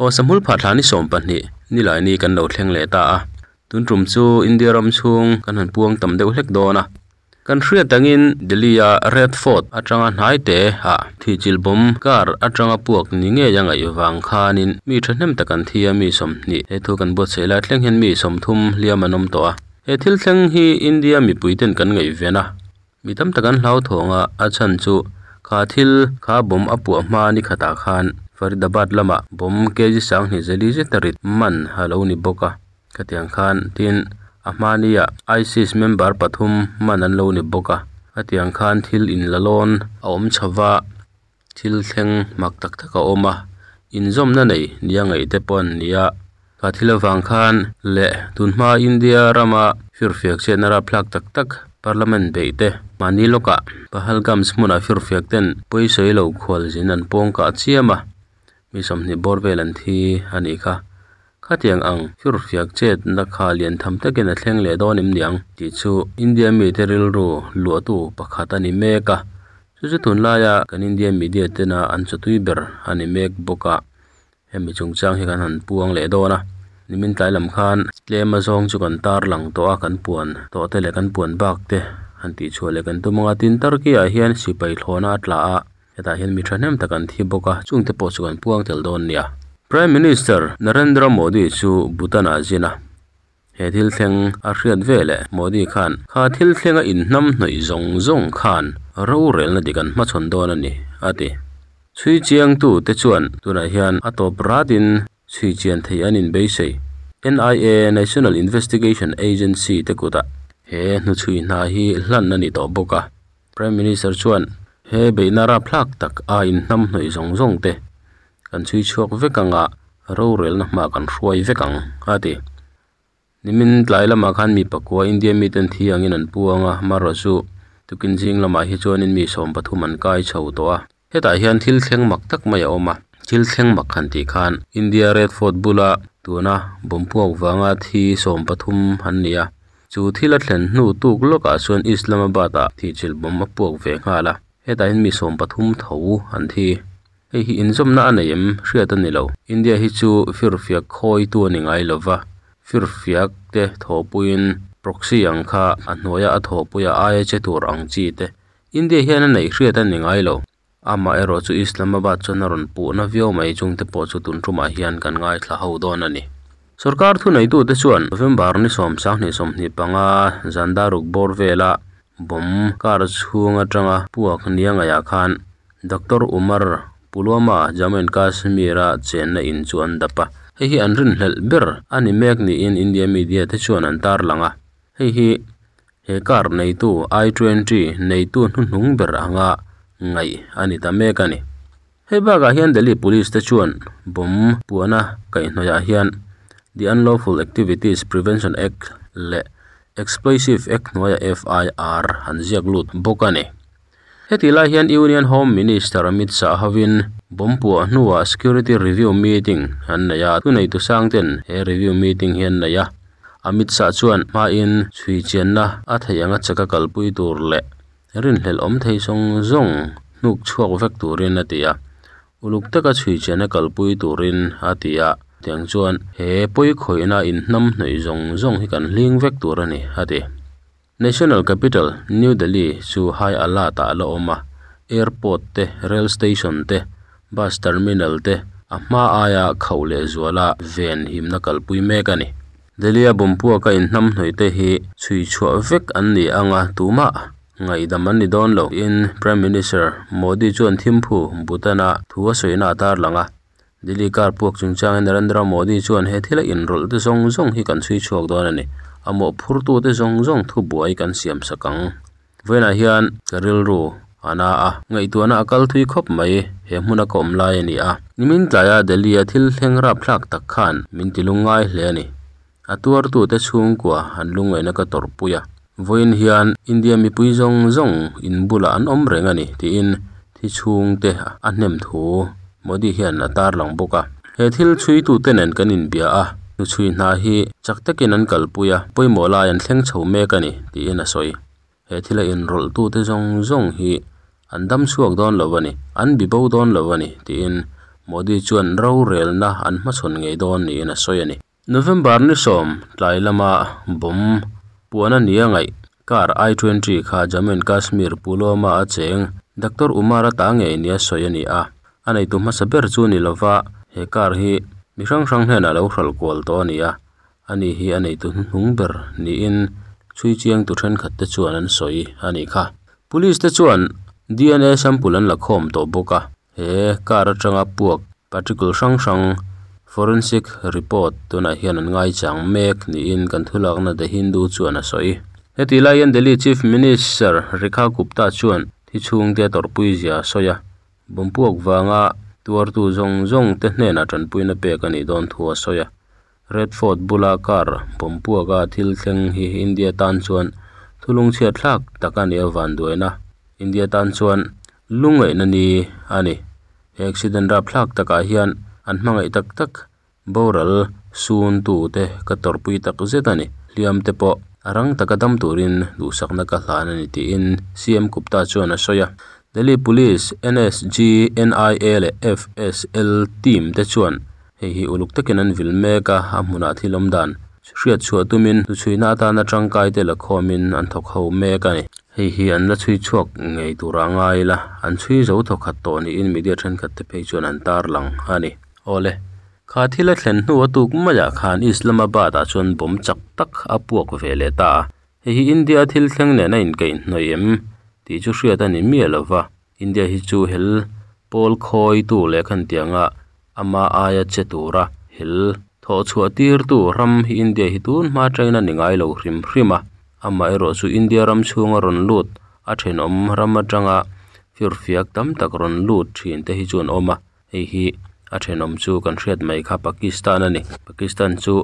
Aw sahmul phah thla ni 20 nilai ni kan lo thleng leh ta a tun tum chu India ram chhung kan han puang tam deuh hlek dawn a kan hriat angin Delhi a Red Fort atanga hnai te ah thihchilh bomb car atanga puak ni ngei a ngaih vang khanin mi thahnem tak an thi a mi 20 he thu kan buatsaih lai thleng hian mi 30 hliam an awm tawh a he thil thleng hi India mipui ten kan ngaih ven a mi tam tak an hlau thawnga a chhan chu kha thil kha bomb a puah hma ni khatah khan Faridabad lama bomb kg 20 zet a rit man alo ni bawk a khatiang khan tin a hmani ah ISIS member pathum man an lo ni bawk a khatiang khan thil in la lawn a awm chho a thil thleng mak tak tak a awm a inzawmna nei nia ngaih te pawh an ni a kha thil avang khan leh tunhma India rama firfiak chetna rapthlak tak tak parliament beih te mahni lawkah Pahalgam hmunah firfiak ten pawisa ilo khual zin an pawng kah chiam a mi 20 bawr vel an thi ani kha khatiang ang firfiak chetna kha lian tham takin a thleng leh dawn em niang tih chu India mi te rilru luahtu pakhat ani mek a chu chu tunlaia kan India media tena an chawtui ber ani mek bawk a hemi chungchang hi kan han puang leh dawn a nimin tlai lam khan tlem a zawng chu kan tar lang tawh a kan puan tawh te leh kan puan bak te han tih chhuah leh kan tum anga tin Turkey ah hian sipai thlawhna a tla a hetah hian mi thahnem tak an thi bawk a chungte pawh chu kan puang tel dawn nia Prime Minister Narendra Modi chu Bhutan ah zin a he thil thleng a hriat vele Modi khan kha thil thlenga in hnam hnawih zawng zawng khan ro relna dik an hmachhawn dawn ani ati chui chiang tu te chuan tunah hian a tawp ratin chui chian thei an in beisei NIA National Investigation Agency te kutah he hnu chui hna hi hlan ani tawh bawk a Prime Minister chuan he beihna rapthlak tak a in hnam hnawih zawng zawng te kan chui chhuak vek anga ro relna hma kan hruai vek ang ati nimin tlai lamah khan mi pakua India mi ten thi angin an puanga mara chu tukin zing lamah hi chuanin mi 13 an kai chho tawh a hetah hian thil thleng mak tak mai a awm a thil thleng mak han tih khan India Red Fort bula tuna bomb puak wanga thi 13 han ni a chu thil a thlen hnu tuk lawkah chuan Islamabad ah thihchilh bomb a puak ve nghal a hetah hian mi 13 tho an thi hei hi inzawmna a nei em hriat ani lo India hi chu firfiak khawi tu ani ngai lova firfiak te thawhpuiin proxy ang kha a hnuaia a thawhpuia aia che tur ang chi te India hian a neih hriat ani ngai lo ama erawh chu Islamabad chuan a rawn puhna viau mai chungte pawh chu tun tumah hian kan ngaithla ho dawn ani sarkar thu nei tu te chuan November ni 25 zandaruk bawr vela bomb car chhung atanga puak nia ngaihah khan Dr. Umar Pulwama Jammu and Kashmir a chenna in chu an dap a hei hi an rin hlelh ber ani mek niin India media te chuan an tar lang a hei hi he car neitu i20 neitu hnuhnung ber anga ngaih ani ta mek ani hei bakah hian Delhi Police te chuan bomb puana kaihhnawih ah hian The Unlawful Activities Prevention Act leh Explosive Act hnuaia FIR an ziak lut bawk ani heti lai hian Union Home Minister Amit Shah hovin bomb puah hnuah security review meeting an nei a thunei tu sangten he review meeting hi an nei a Amit Shah chuan hmain chhui chianna a thei anga chaka kalpui tur leh rin hlel awm thei zawng zawng hnuk chhuak vek turin a ti a uluk taka chhui chianna kalpui turin a ti a tiang chuan he pawi khawihna in hnam hnawih zawng zawng hi kan hling vek tur ani a ti National Capital New Delhi chu high alert ah la awm a airport te rail station te bus terminal te a hma aia khauh leh zuala ven himna kalpui mek ani Delhi a bomb puaka in hnam hnawih te hi chhui chhuah vek an ni anga tumah ngaihdam an ni dawn lo in Prime Minister Modi chuan Thimphu Bhutan a thu a sawina a tar lang a Delhi car puak chungchangin Narendra Modi chuan he thila inrawlh te zawng zawng hi kan chhui chhuak dawn ani a mawhphurtu te zawng zawng thu buai kan siam sakang vawiinah hian ka rilru ana a ngaihtuahna a kal thui khawp mai he hmuna ka awm lai ani a nimin tlaia Delhi a thil thleng rapthlak tak khan min ti lungngai hle ani a tuartu te chhungkua an lungngaihna ka tawrhpui a vawiin hian India mipui zawng zawng in bulah an awm reng ani tiin thi chhung te a hnem thu Modi hian a tar lang bawk a he thil chhui tu te nen kan inbia a hnu chhui hna hi chak takin an kalpui a pawimawh lai an thleng chho mek ani tiin a sawi he thila inrawlh tu te zawng zawng hi an dam chhuak dawn lo ani an bibo dawn lo ani tiin Modi chuan rorelna an hmachhawn ngei dawn niin a sawi a ni. November ni sawm tlai lama bomb puan a nia ngaih car i twenty kha Jammu and Kashmir Pulwama a cheng Doctor Umar-a ta ngei nia sawi a ni a, a neitu hmasa ber chu ni lova he car hi mi hrang hrang hnenah lo hralh kual tawh a ni a, ani hi a neitu hnuhnung ber niin chhui chiang tu thenkhat te chuan an sawi a nih kha. Police te chuan D_N_A sample an la khawm tawh bawk a, he car atanga puak particle hrang hrang forensic report tunah hian an ngaichang mek niin kan thulakna the hindu chuan a sawi. Heti lai hian Delhi Chief Minister Rekha Gupta chuan thi chhungte a tawrhpui zia a sawi a, bomb puak vanga tuartu zawng zawng te hnenah tanpuina pek a nih dawn thu a sawi a. Red Fort bula car bomb puaka thil thleng hi India tan chuan thulung chhiat thlak tak a nih avan duaina India tan chuan lungngaihna ni a ni. He accident rapthlak takah hian an hmangaih tak tak boral sun tu te ka tawrhpui tak zet a ni. Hliam te pawh a rang taka dam turin duhsakna ka hlan a ni tiin C_M Gupta chuan a sawi a. Delhi Police, N_S_G, N_I_A leh F_S_L team te chuan hei hi uluk takin an vil mek a, a hmunah thil awm dan hriat chhuah tumin hnuchhuina atana tangkai te la khawmin an thawk ho mek a ni. Hei hi an la chhui chhuak ngei tur a ngai la, an chhui zo thawkhat tawh niin media thenkhat te phei chuan an tarlang a ni. Awle, kha thil a thlen hnu a tuk maiah khan Islamabad ah chuan bomb chak tak a puak ve leh ta a, hei hi India thil thleng nen a inkaihhnawih em tih chu hriat a ni miah lova, India hi chu hel pawl khawitu leh khan tianga ama aia che tura hel thawh chhuah tirtu ram hi India hi tun hma atangin a ni ngai lo hrim hrim a, amaherawh chu India ram chhunga rawn lut a thenawm ram atanga firfiak tam tak rawn lut thin te hi chu an awm a, hei hi a thenawm chu kan hriat mai kha Pakistan a ni, Pakistan chu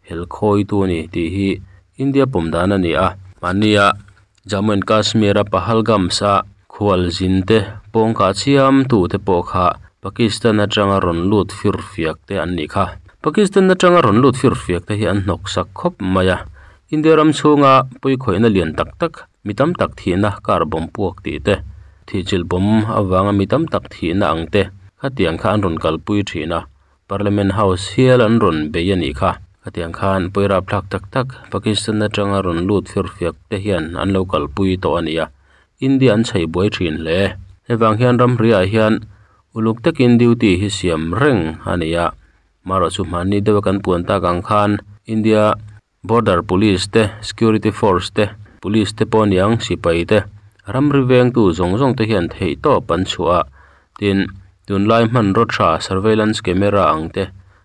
hel khawitu a ni tih hi India pawm dan a ni a, mahnia Jammu and Kashmir a Pahalgam sa khual zin te pawngkah chiam tu te pawh kha Pakistan atanga rawn lut firfiak te an nih kha. Pakistan atanga rawn lut firfiak te hi an hnawk sak khawp mai a, India ram chhunga pawikhawihna lian tak tak mi tam tak thihna car bomb puak tih te, thihchilh bomb avanga mi tam tak thihna ang te khatiang kha an rawn kalpui thin a. Parliament House hial an rawn bei a nih kha. Khatiang khan pawi rapthlak tak tak Pakistan atanga rawn lut firfiak te hian an lo kalpui tawh a ni a, India an chheih buai thin hle. Hei vang hian ramriah hian uluk takin duty hi siam reng a ni a, marawh chu hmanni deuha kan puan tak ang khan India Border Police te, Security Force te, Police te pawh aniang sipai te, ramri vengtu zawng zawng te hian theihtawp an chhuah a, tin tunlai hmanraw tha surveillance camera ang te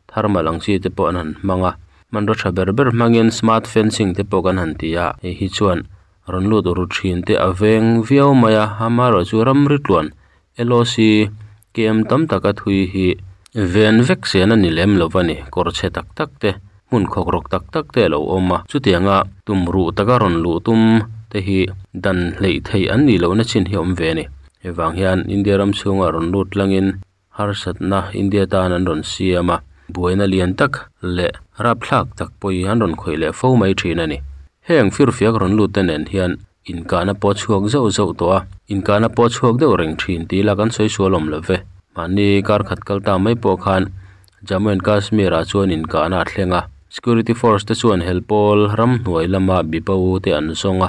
thermal ang chi te pawh an han hmang a, hmanraw tha ber ber hmangin smart fencing te pawh kan han ti a, hei hi chuan rawn lut ru thin te a veng viau mai a, amaherawhchu ramri tluan L_O_C kem tam taka thui hi ven vek sen a ni lem lo va ni kawr chhe tak tak te hmun khawk rawk tak tak te a lo awm a chutianga tum ruh taka rawn luh tum te hi dan hleih theih an nih lohna chin hi a awm ve a ni hei vang hian India ram chhunga rawn lut tlangin harsatna India tan an rawn siam a buaina lian tak leh rapthlak tak pawh hi an rawn khawih leh fo mai thin a ni heng firfiak rawn lut te nen hian. Inkahna pawh a chhuak zauh zauh tawh a, inkahna pawh a chhuak deuh reng thin tih ila kan sawi sual awm lo ve. Mahni kar khat kal ta mai pawh khan Jammu and Kashmir ah chuan inkahna a thleng a, Security Force te chuan helpawl ramhnuai lama bibo te an zawng a,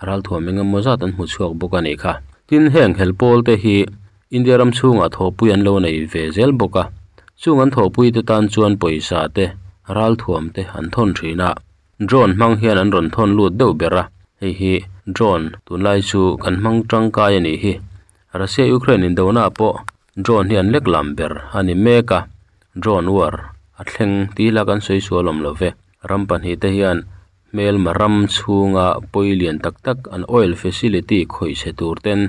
ralthuam eng emaw zat an hmu chhuak bawk a nih kha. Tin, heng helpawl te hi India ram chhungah thawhpui an lo nei ve zel bawk a, chung an thawhpui te tan chuan pawisa te, ralthuam te an thawn thin a. Drone hmang hian an rawn thawn lut deuh ber a, hei hi drone tunlai chu kan hmang tangkai a nih hi. Russia Ukraine indona ah pawh drone hi an lek lam ber a ni mek a, drone war a thleng tih ila kan sawi sual awm lo ve. Ram pahnih te hian hmelma ram chhunga pawi lian tak tak an oil facility khawih chhe tur ten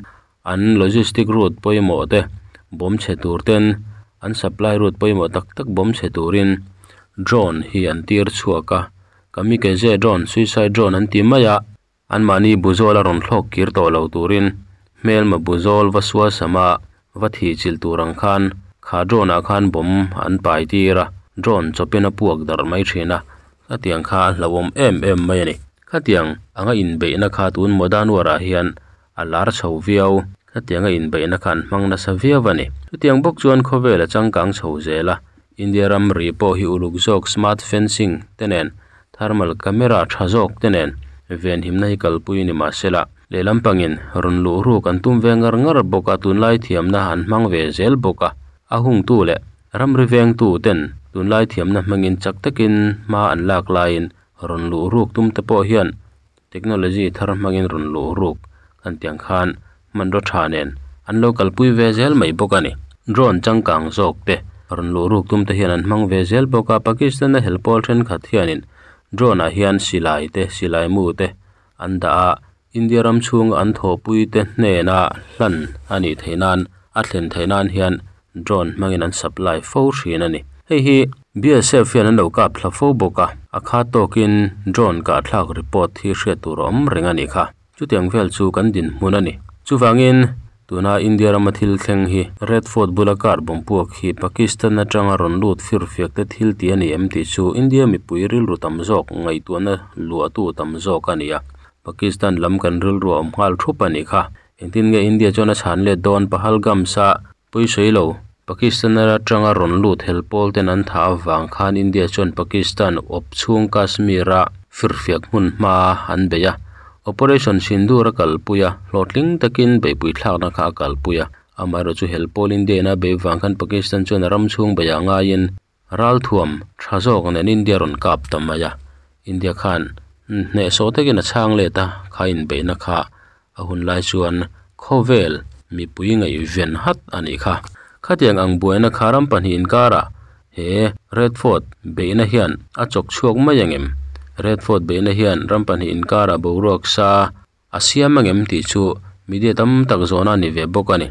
an logistic route pawimawh te bawm chhe tur ten an supply route pawimawh tak tak bawm chhe turin drone hi an tir chhuak a kamikaze drone suicide drone an ti mai a anmahni buzawl a rawn thlawk kir tawh lo turin hmelma buzawl va sual sama va thih chilh tur ang khan kha drone ah khan bawm an pai tir a drone chawpin a puak darh mai thin a khatiang kha a hlauhawm em em mai a ni khatiang anga inbeihna kha tun modern war ah hian. a lar chho viau. Khatianga inbeihna kha an hmang nasa viau a ni. Chutiang bawk chuan khawvel a changkang chho zel a, India ramri pawh hi uluk zawk smart fencing te nen, thermal camera tha zawk te nen venhimna hi kalpui ni mahsela lehlam pangin rawn luh ruk an tum ve ngar ngar bawk a, tunlai thiamna an hmang ve zel bawk a, a hungtu leh ramri vengtu ten tunlai thiamna hmangin chak takin hma an lak laiin rawn luh ruk tum te pawh hian technology thar hmangin rawn luh ruk kan tiang khan hmanraw tha nen an lo kalpui ve zel mai bawk a ni. Drone changkang zawk te rawn luh ruk tum te hian an hmang ve zel bawk a, Pakistan a hel pawl thenkhat hianin drone ah hian silai te silai mu te an dah a, India ram chhunga an thawhpui te hnena hlan a nih theih nan a thlen theih nan hian drone hmangin an supply fo thin a ni. Hei hi BSF hian an lo kap thla fo bawk a, a khat tawkin drone kah thlak report hi hriat tur a awm reng a nih kha. Chutiang vel chu kan dinhmun a ni. Chuvangin, tuna India rama thil thleng hi Red Fort bula car bomb puak hi Pakistan atanga rawn lut firfiak te thil tih a ni em tih chu India mipui rilru tam zawk ngaihtuahna luahtu tam zawk a ni a. Pakistan lam kan rilru a awm nghal thup a nih kha. Engtin nge India chuan a chhan let dawn Pahalgam-sa pawisawi lo? Pakistan atanga rawn lut hel pawl ten an thah avang khan India chuan Pakistan awp chhung Kashmir-a firfiak hmun hma an bei a, Operation Sindoor a kalpui a, hlawhtling takin beihpui thlakna kha a kalpui a. Amaherawhchu hel pawl India in a bei vang khan Pakistan chuan a ram chhung beiah ngaiin Ralthuam tha zawk nen India rawn kap ta mai a, India khan hnehsawh takin a chhang let a, kha inbeihna kha a hun lai chuan khawvel mipui ngaihven hat a nih kha. Khatiang ang buaina kha ram pahnih inkarah he Red Fort beihna hian a chawk chhuak mai angem? Red Fort beihna hian ram pahnih inkarah boruak sa A siam angem tih chu media tam tak zawhna a ni ve bawk a ni.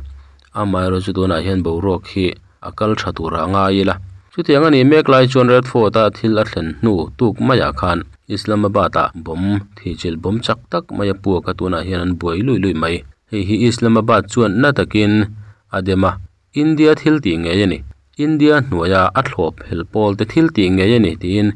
Amaherawhchu chu tunah hian boruak hi a kal tha turah a ngai ila. Chutiang a nih mek lai chuan Red Fort-a thil a thlen hnu tuk maiah khan Islamabad-ah bomb thihchilh bomb chak tak mai a puak a, tunah hian an buai luih luih mai. Hei hi Islamabad chuan na takin a dem a, India thil tih ngei a ni. India hnuaia a thlawp hel pawl te thil tih ngei a ni tiin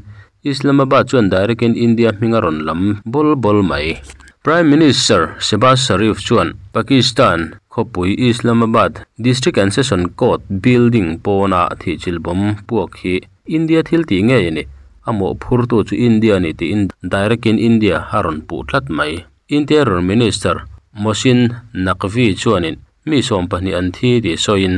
Islamabad chuan direct in India hming a rawn lam bawl bawl mai. Prime Minister Shehbaz Sharif chuan Pakistan khawpui Islamabad District and Session Court building pawna thihchilh bomb puak hi India thil tih ngei a ni. A mawhphurtu chu India a ni tiin direct in India a rawn puh tlat mai. Interior Minister Mohsin Naqvi chuanin Mi 12 an thi tih sawiin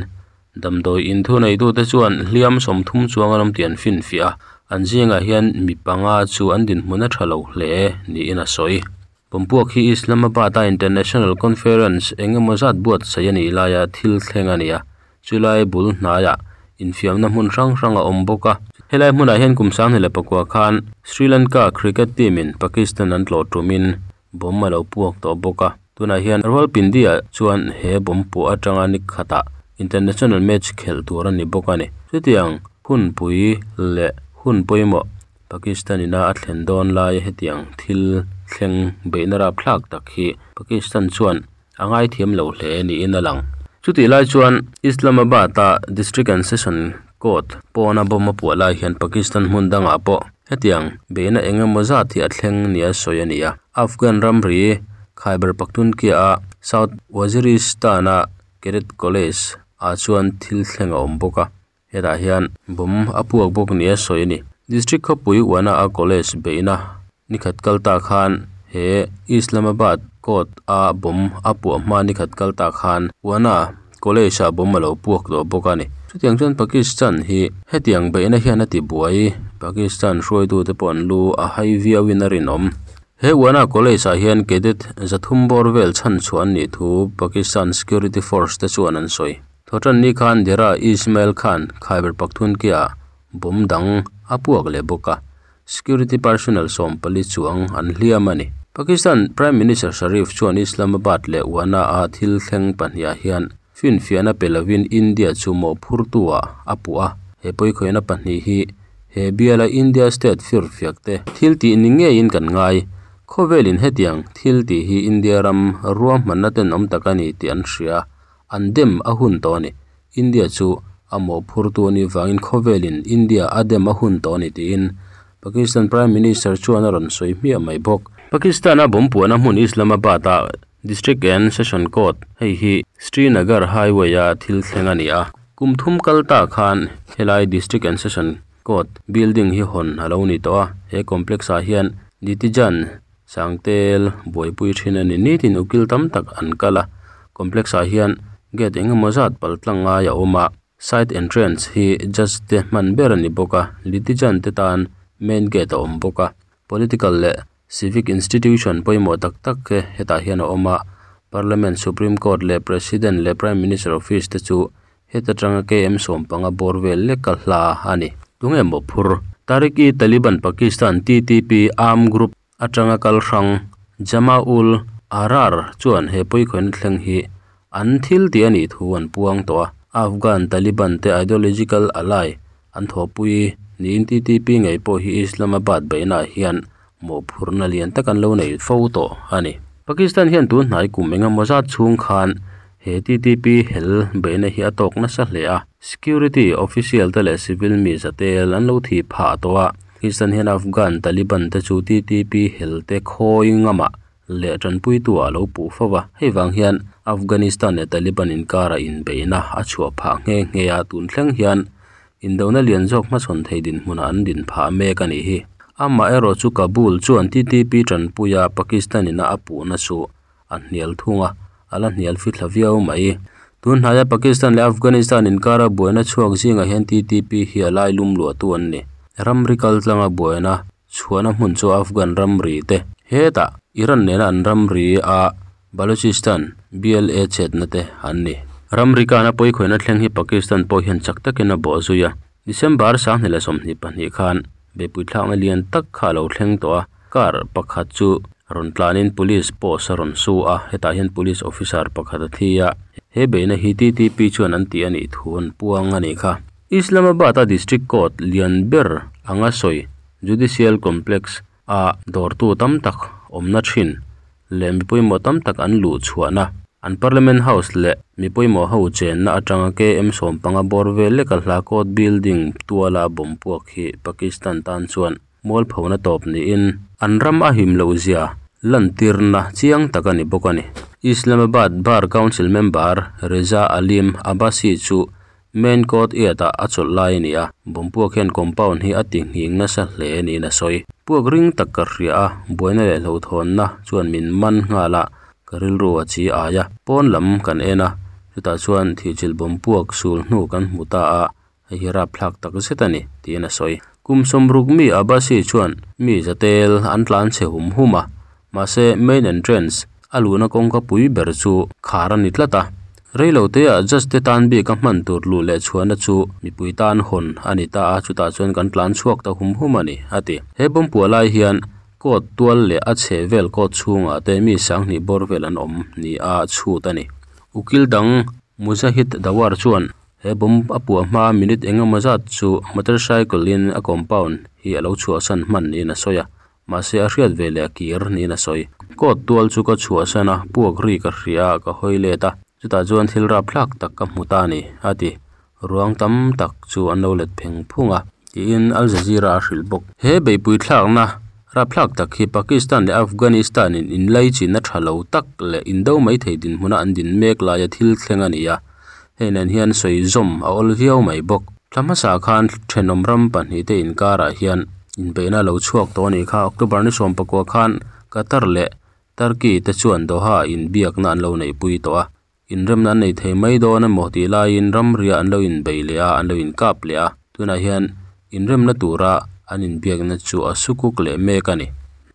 damdawi inthuneitute chuan hliam 30 chuang an awm tih an finfiah a, an zingah hian mi panga chu an dinhmun a tha lo hle niin a sawi. Pumpuak hi Islamabad-a International Conference eng emaw zat buatsaih a nih laia thil thleng a ni a, chulai bul hnaiah infiamna hmun hrang hrang a awm bawk a. Helai hmunah hian kum 2009 khan Sri Lanka cricket team-in Pakistan an tlawh tumin Bomb a lo puak tawh bawk a, tunah hian Rawalpindi-ah chuan he bomb puah atanga ni khatah international match khelh tur a ni bawk a ni. Chutiang hunpui leh hun pawimawh Pakistan ina a thlen dawn laia hetiang thil thleng beihna rapthlak tak hi Pakistan chuan a ngaithiam lo hle niin a lang. Chutih lai chuan Islamabad-a District and Session Court pawna bomb a puah lai hian Pakistan hmun dangah pawh hetiang beihna eng emaw zat hi a thleng nia sawi a ni a. Afghan ramri Khyber Pakhtunkhwa-a South Waziristan-a Cadet College ah chuan thil thleng a awm bawk a. Hetah hian bomb a puak bawk nia sawi a ni. District khawpui Uana a college beihna nikhat kal ta khan he Islamabad court a bomb a puah hma nikhat kal ta khan Uana college ah bomb a lo puak tawh bawk a ni. Chutiang chuan Pakistan hi hetiang beihna hian a ti buai Pakistan hruaitute pawh an lu a hai viauin a rinawm. He Uana college ah hian cadet 300 bawr vel chhanchhuah an nih thu Pakistan security force te chuan an sawi. Thawhtan ni khan Dera Ismail Khan Khyber Pakhtunkhwa bomb dang a puak leh bawk a, security personnel 14 chuang an hliam a ni. Pakistan Prime Minister Sharif chuan Islamabad leh Wana-a thil thleng pahnihah hian finfiahna pe lovin India chu mawhphurtu-ah a puh a, he pawikhawihna pahnih hi he biala India state firfiak te thil tih ni ngeiin kan ngai. Khawvelin hetiang thil tih hi India ram ruahmanna tenawm tak a ni tih an hria. An dem a hun tawh a ni. India chu a mawhphurtu a nih vangin khawvelin India a dem a hun tawh a ni tiin Pakistan Prime Minister chuan a rawn sawi hmiah mai bawk. Pakistan-a bomb puahna hmun Islamabad-a District and Session Court hei hi Srinagar highway a thil thleng a ni a kum thum kal ta khan helai district and session court building hi hawn alo ni tawh a he complex ah hian ditijan sang tel buaipui thin a ni nitin ukil tam tak an kal a complex ah hian gate engemaw zat pal tlang ngai a awm a side entrance hi judge te hman ber ani bawk a litijan te tan main gate a awm bawk a political leh civic institution pawimawh tak tak te hetah hian a awm a parliament supreme court leh president leh prime minister office te chu heta tanga km sawmpanga bawr vel leka hla a ni tunge mawhphur Tehreek-e-Taliban Pakistan ttp arm group atanga kal hrang Jama-ul Ahrar chuan he pawikhawihna thleng hi an thil tih a nih thu an puang tawh a Afghan Taliban te ideological ally an thawhpui niin ttp ngei pawh hi Islamabad beihnaah hian mawhphurhna lian tak an lo nei fo tawh a ni. Pakistan hian tun hnai kum engemaw zat chhung khan he ttp hel beihna hi a tawk nasa hle a security official te leh civil mi zatel an lo thih phah tawh a Pakistan hian Afghan Taliban te chu ttp hel te khawi ngamah leh tanpuitu ah lo puh fo va hei vang hian Afghanistan leh Taliban inkarah inbeihna a chhuah phah nghe nghe a tun thleng hian indona lian zawk hmachhawn thei dinhmunah an din phah mek a nih hi. Amaherawh chu Kabul chuan ttp tanpuia Pakistan ina a puhna chu a hnial thung a, a la hnial fithla viau mai. Tun hnaia Pakistan leh Afghanistan inkara buaina chhuak zingah hian ttp hi a lai lum luahtu an ni. Ramri kal tlanga buaina chhuahna hmun chu Afghan ramri te hetah Iran nena an ramri a Balochistan BLA chetna te an ni. Ramri kana pawikhawihna thleng hi Pakistan pawh hian chak takin a bawh zui a. December 2022 khan beihpui thlakna lian tak kha a lo thleng tawh a, car pakhat chu rawn tlanin police post a rawn su a, hetah hian police officer pakhat a thi a, he beihna hi ttp chuan an tih a nih thu an puang a nih kha. Islamabad a district court lian ber anga sawi judicial complex a dawrtu tam tak awmna thin leh mi pawimawh tam tak an luh chhuahna an parliament house leh mi pawimawh ho chenna atanga km 15 bawr vel leka hla court building tuala bomb puak hi Pakistan tan chuan mualphona tawp niin an ram a him loh zia lantirna chiang tak a ni bawk a ni. Islamabad Bar Council member Reza Aleem Abbasi chu Main court yard ah a chawlh lai a ni a, bomb puak hian compound hi a ti nghing nasa hle niin a sawi. Puak ring tak ka hria a, buaina leh hlauhthawnna chuan min man nghal a, ka rilru a chi ai a. Pawn lam kan en a, chutah chuan thihchilh bomb puak sul hnu kan hmu ta a, hei hi rapthlak tak zet a ni, tiin a sawi. Kum sawmruk mi Abbasi chuan mi zatel an tlan chhe hum hum a, mahse main entrance a luhna kawngka pui ber chu khar a ni tlat a. Reilo teah judge te tan bik a hman tur luh leh chhuahna chu mipui tan hawn a ni ta a, chutah chuan kan tlan chhuak ta hum hum a ni, a ti. He bawmpuah lai hian court tual leh a chheh vel court chhungah te mi sanghnih bawr vel an awm ni a chhut a ni. Ukil dang Mujahid Dawar chuan he bomb a puah hma minute engemaw zat chu motorcycle in a compound hi a lo chhuahsan hman niin a sawi a. Mahse a hriat ve leh a kir niin a sawi. Court tual chu ka chhuahsan a, puak ri ka hria a, ka hawi let a. Chutah chuan thil rapthlak tak ka hmu ta a ni, a ti. Ruang tam tak chu an lo let pheng phung a, tiin Al Jazeera a hrilh bawk. He beihpui thlakna rapthlak tak hi Pakistan leh Afghanistan in inlaichinna tha lo tak leh indo mai thei dinhmuna an din mek laia thil thleng a ni a. Hei nen hian sawi zawm a awl viau mai bawk. Thla hmasa khan thenawm ram pahnihte inkarah hian inbeihna a lo chhuak tawh a nih kha. October ni 19 khan Qatar leh Turkey te chuan Doha inbiakna an lo neihpui tawh a. Inremna an nei thei mai dawn emaw tih laiin ramria an lo inbei leh a, an lo inkap leh a. Tunah hian inremna tura an inbiakna chu a sukuk leh mek a ni.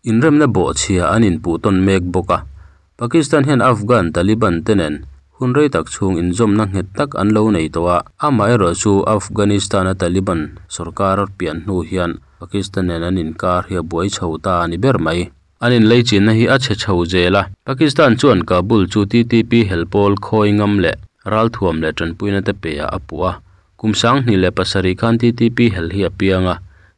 Inremna bawhchhia an inpuhtawn mek bawk a. Pakistan hian Afghan Taliban te nen hun rei tak chhung inzawmna nghet tak an lo nei tawh a, amaherawh chu Afghanistan-a Taliban sorkar pian hnu hian Pakistan nen an inkar hi a buai chho ta a ni ber mai. An inleichinna hi a chhe chho zel a, Pakistan chuan Kabul chu TTP helpawl khawi ngam leh ralthuam leh tanpuina te pe ah a puh a. Kum 2007 khan TTP hel hi a piang a,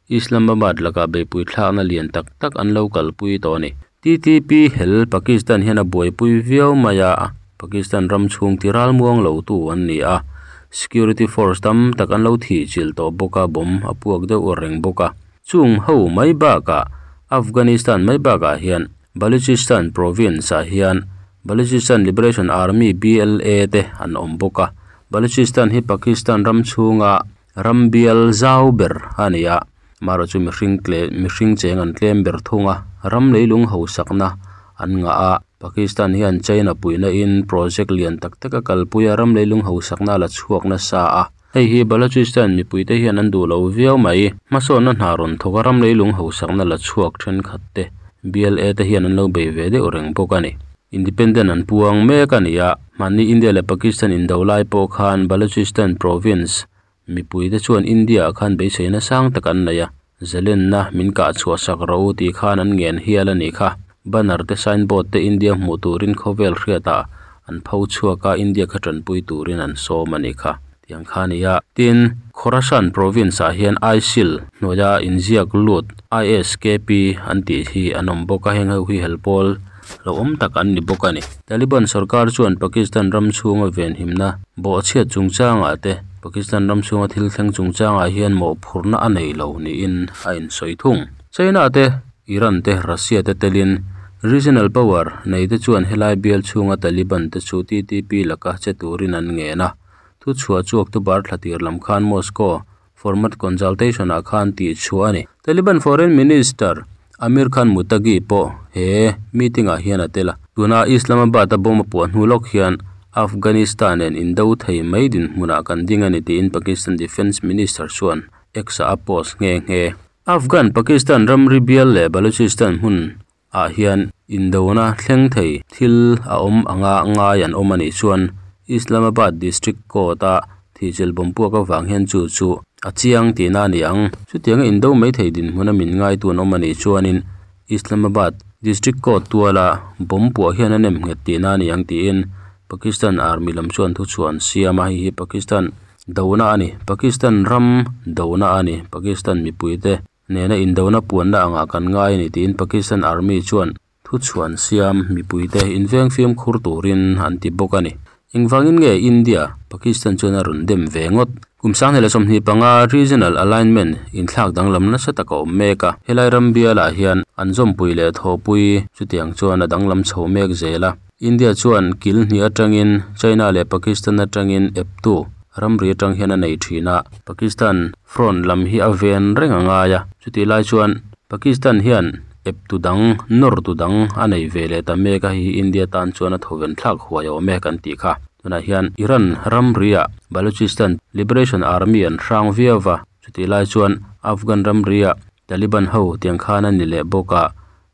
Islamabad lakah beihpui thlakna lian tak tak an lo kalpui tawh a ni. TTP hel Pakistan hian a buaipui viau mai a, Pakistan ram chhung ti ralmuang lo tu an ni a, security force tam tak an lo thih chilh tawh bawk a, bomb a puak deuh reng bawk a. Chung ho mai bakah Afghanistan mai bakah hian Baluchistan province ah hian Balochistan Liberation Army, BLA, te an awm bawk a. Balochistan hi Pakistan ram chhunga ram bial zau ber a ni a, amaherawhchu mihring tle mihring cheng an tlem ber thung a, ram leilung hausakna an ngah a, Pakistan hian China puihna in project lian tak tak a kalpui a, ram leilung hausakna a la chhuak nasa a, hei hi Balochistan mipui te hian an duh lo viau mai. Hmasawnna hna rawn thawk a, ram leilung hausakna la chhuak thenkhat te BLA te hian an lo bei ve deuh reng bawk a ni. Independent an puang mek a ni a, mahni India leh Pakistan indo lai pawh khan Balochistan province mipui te chuan India ah khan beiseina sang tak an nei a, zalenna min kah chhuah sak rawh u tih khan an ngen hial a nih kha. Banner te signboard te India hmuh turin khawvel hriatah an pho chhuak a, India kha tanpui turin an sawm a nih kha. Tiang kha a ni a. Tin, Khorasan province ah hian ISIL hnuaia inziak lut ISKP an tih hi an awm bawk a, heng ho hi helpawl lo awm tak an ni bawk a ni. Taliban sorkar chuan Pakistan ram chhunga venhimna bawhchhiat chungchangah te, Pakistan ram chhunga thil thleng chungchangah hian mawhphurhna a nei lo niin a insawi thung. China te, Iran te, Russia te telin regional power nei te chuan helai bial chhunga Taliban te chu TTP laka che turin an ngen a. Thuchhuah chu October thla tir lam khan Moscow Format Consultation ah khan tih chhuah a ni. Taliban Foreign Minister Amir Khan Muttaqi pawh he meeting ah hian a tel a. Tuna Islamabad a bomb a puah hnu lawk hian Afghanistan nen indo thei mai dinhmunah kan ding a ni tiin Pakistan Defence Minister chuan X ah a post nghe nghe. Afghan, Pakistan ramri bial leh Balochistan hmun ah hian indona thleng thei thil a awm anga ngai an awm a nih chuan Islamabad District Court a thihchilh bawm puak avang hian chu chu a chiang tihna a ni ang. Chutianga indo mai thei dinhmuna min ngaitu an awm a nih chuanin Islamabad District Court tuala bawm puah hian a nem nghet tihna a ni ang tiin Pakistan Army lam chuan thuchhuah an siam a, hei hi Pakistan dona a ni. Pakistan ram dona a ni. Pakistan mipuite. Nena indona puanna angah kan ngai a ni tiin Pakistan Army chuan thuchhuan siam mipuite inveng fimkhur turin an ti bawk a ni. Engvangin nge India, Pakistan chuan a rawn dem ve ngawt? Kum 2025 Regional Alignment inthlak danglam nasa tak a awm mek a, helai ram bialah hian an zawmpui leh thawhpui chutiang chuan a danglam chho mek zel a. India chuan kil hnih atangin China leh Pakistan atangin eptu ramri atang hian a nei thin a, Pakistan front lam hi a ven reng a ngai a, chutih lai chuan Pakistan hian eptu dang, nawrtu dang a nei ve leh ta mek a, hei hi India tan chuan a thawven thlak huai awm e kan tih kha. Tunah hian Iran ramriah Balochistan Liberation Army an hrang viau va, chutih lai chuan Afghan ramriah Taliban ho tiang khan a ni leh bawk a,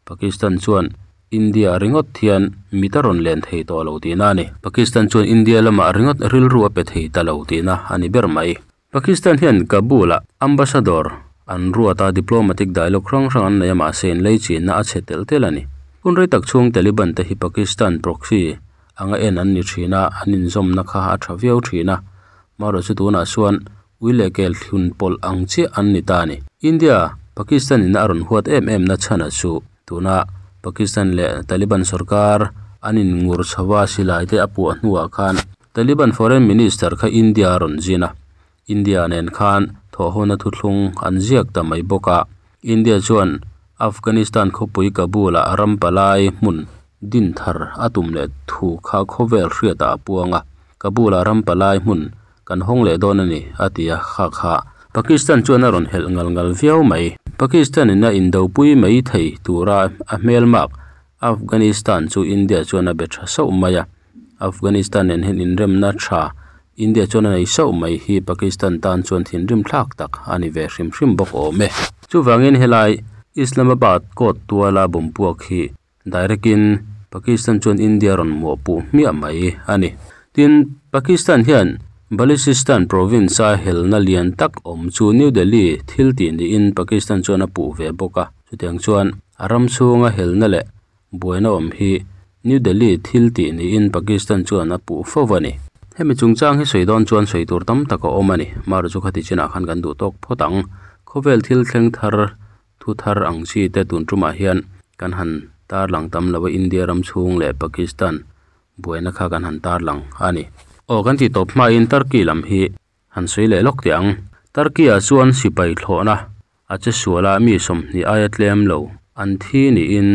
Pakistan chuan India ringawt hian mit a rawn len thei tawh lo tihna a ni. Pakistan chuan India lamah ringawt rilru a pe thei ta lo tihna a ni ber mai. Pakistan hian Kabul-ah ambassador an ruat a, diplomatic dialogue hrang hrang an nei a, mahse inleichinna a chhe telh telh a ni. Hun rei tak chhung Taliban te hi Pakistan proxy anga en an ni thin a, an inzawmna kha a tha viau thin a. Marawh chu tunah chuan ui leh kel thlun pawlh ang chiah an ni ta a ni. India, Pakistan in a rawn huat em em na chhan a chu tuna Pakistan leh Taliban sorkar an in ngur chho a silai te a puah hnuah khan Taliban Foreign Minister kha India a rawn zin a, India nen khan thawhhawna thuthlung an ziak ta mai bawk a. India chuan Afghanistan khawpui Kabul-ah ram palai hmun din thar a tum leh thu kha khawvel hriatah a puang a, Kabul-ah ram palai hmun kan hawng leh dawn a ni, a ti a, kha kha Pakistan chuan a rawn helh ngal ngal viau mai. Pakistan-in a indopui mai thei tura a hmelmak Afghanistan chu India chuan a be tha sauh mai a, Afghanistan nen hian inremna tha India chuan a nei sauh mai hi Pakistan tan chuan thinrim thlak tak a ni ve hrim hrim bawk awm e. Chuvangin helai Islamabad court tuala bawmpuak hi direct in Pakistan chuan India rawn muahpuh hmiah mai a ni. Tin, Pakistan hian Baluchistan province a helna lian tak awm chu New Delhi thil tih niin Pakistan chuan a puh ve bawk a. Chutiang chuan a ram chhunga helna leh buaina awm hi New Delhi thil tih niin Pakistan chuan a puh fo a ni. Hemi chungchang hi sawi dawn chuan sawi tur tam tak a awm a ni. Mar chu khati chinah khan kan duh tawk phawt ang. Khawvel thil thleng thar thu thar ang chi te tun tumah hian kan han tarlang tam lo a, India ram chhung leh Pakistan buaina kha kan han tarlang a ni. Aw kan tih tawp hmain Turkey lam hi han sawi leh lawk teh ang. Turkey ah chuan sipai thlawhna A che suala mi 20 aia tlem lo an thi niin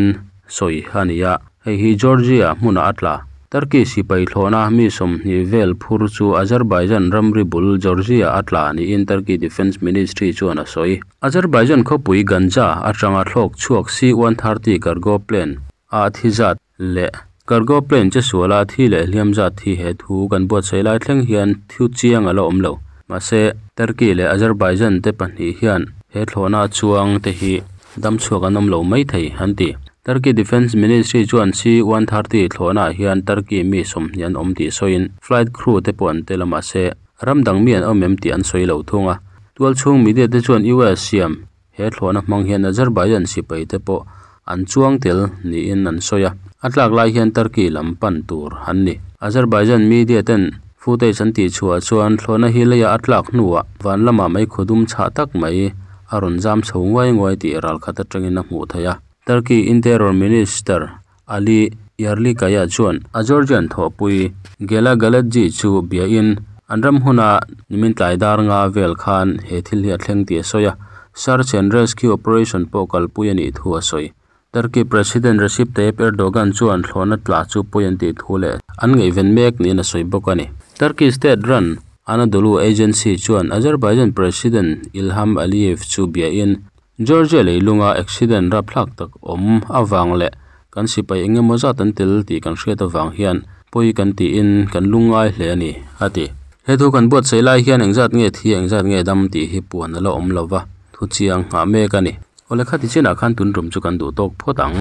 sawi a ni a. Hei hi Georgia hmunah a tla. Turkey sipai thlawhna mi 20 vel phur chu Azerbaijan ramri bul Georgia a tla niin Turkey Defence Ministry chuan a sawi. Azerbaijan khawpui Ganja atanga thlawk chhuak C-130 cargo plane a thi zat leh cargo plane che suala thi leh hliam zat thi he thu kan buatsaih lai thleng hian thu chiang a la awm lo. Mahse, Turkey leh Azerbaijan te pahnih hian he thlawhna chuang te hi dam chhuak an awm lo mai thei an ti. Turkey Defence Ministry chuan C-130 thlawhna hian Turkey mi 20 an awm tih sawiin flight crew te pawh an tel a, mahse ram dang mi an awm em tih an sawi lo thung a. Tual chhung media te chuan US siam he thlawhna hmang hian Azerbaijan sipai te pawh an chuang tel niin an sawi a. A tlak lai hian Turkey lam pan tur an ni. Azerbaijan media ten footage an tih chhuah chuan thlawhna hi leia a tlak hnuah van lamah mai khawdum chhah tak mai a rawn zam chho nguai nguai tih ral khat atangin a hmuh theih a. Turkey Interior Minister Ali Yerlikaya chuan a Georgian thawhpui Gela Galadji chu biain an ram huna nimin tlai dar nga vel khan he thil hi a thleng tih a sawi a. Search and rescue operation pawh kalpui a nih thu a sawi. Turkey President Recep Tayyip Erdogan chuan thlawhna tla chu pawi an tih thu leh an ngaihven mek niin a sawi bawk a ni. Turkey state run Anadolu Agency chuan Azerbaijan President Ilham Aliyev chu biain Georgia leilunga accident rapthlak tak awm awang leh kan sipai engemaw zat an tel tih kan hriat awang hian pawi kan tiin kan lungngai hle a ni a ti. He thu kan buatsaih lai hian engzat nge thi engzat nge dam tih hi puan a la awm lova thu chiang nghah mek a ni. Awle khati chinah khan tun tum chu kan duh tawk phawt ang.